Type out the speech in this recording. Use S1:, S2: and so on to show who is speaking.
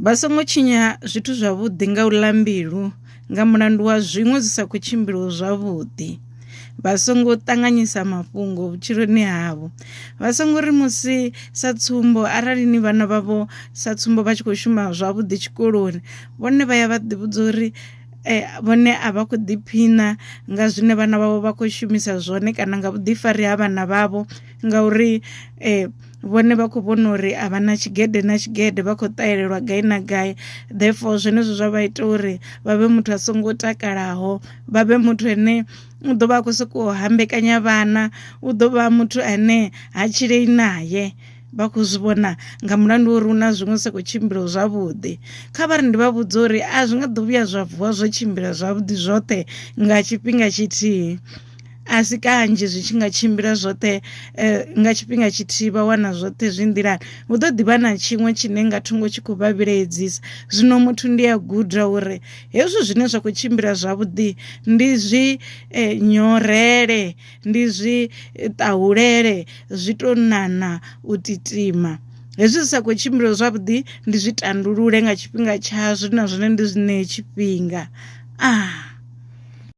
S1: Vha songo tshinya zwithu zwavhuḓi nga u ḽa mbilu nga mulandu wa zwiṅwe zwi sa kho tshimbilaho zwavhuḓi, vha songo ṱanganyisa mafhungo vhutshiloni havho, vha songo ri musi sa tsumbo arali ni vhana vhavho sa tsumbo vha tshi kho shuma zwavhuḓi tshikoloni vhone vha ya vha ḓi vhudza uri vhone a vha khou ḓiphina nga zwine vhana vhavho vha kho shumisa zwone kana nga vhuḓifari ha vhana vhavho ngauri vhone vha kho vhona uri a vha na tshigede na tshigede vha khou ṱahelelwa gai na gai. Therefore zwenezwo zwa vha ita uri vha vhe muthu a songo takalaho vha vhe muthu ane u ḓo vha a khou sokou hambekanya vhana u ḓo vha muthu ane ha tshilei naye vha khou zwi vhona nga mulandu wa uri hu na zwiṅwe zwi sa kho tshimbila zwavhuḓi. Kha vha ri ndi vha vhudza uri a zwi nga ḓo vhuya zwa vuwa zwo tshimbila zwavhuḓi zwoṱhe nga tshifhinga tshithihi a si kanzhi zwi tshi nga tshimbila zwoṱhe nga tshifhinga tshithihi vha wana zwoṱhe zwi nḓilani hu ḓo ḓivha na tshiṅwe tshine nga thungo tshi kho vha vhilahedzisa zwino muthu ndi a guda uri hezwi zwine zwa kho tshimbila zwavhuḓi ndi zwi nyorele ndi zwi ṱahulele zwi to ṋaṋa u titima hezwi zwi sa kho tshimbila zwavhuḓi ndi zwi tandulule nga tshifhinga tshazwo na zwone ndi zwi ṋee tshifhinga .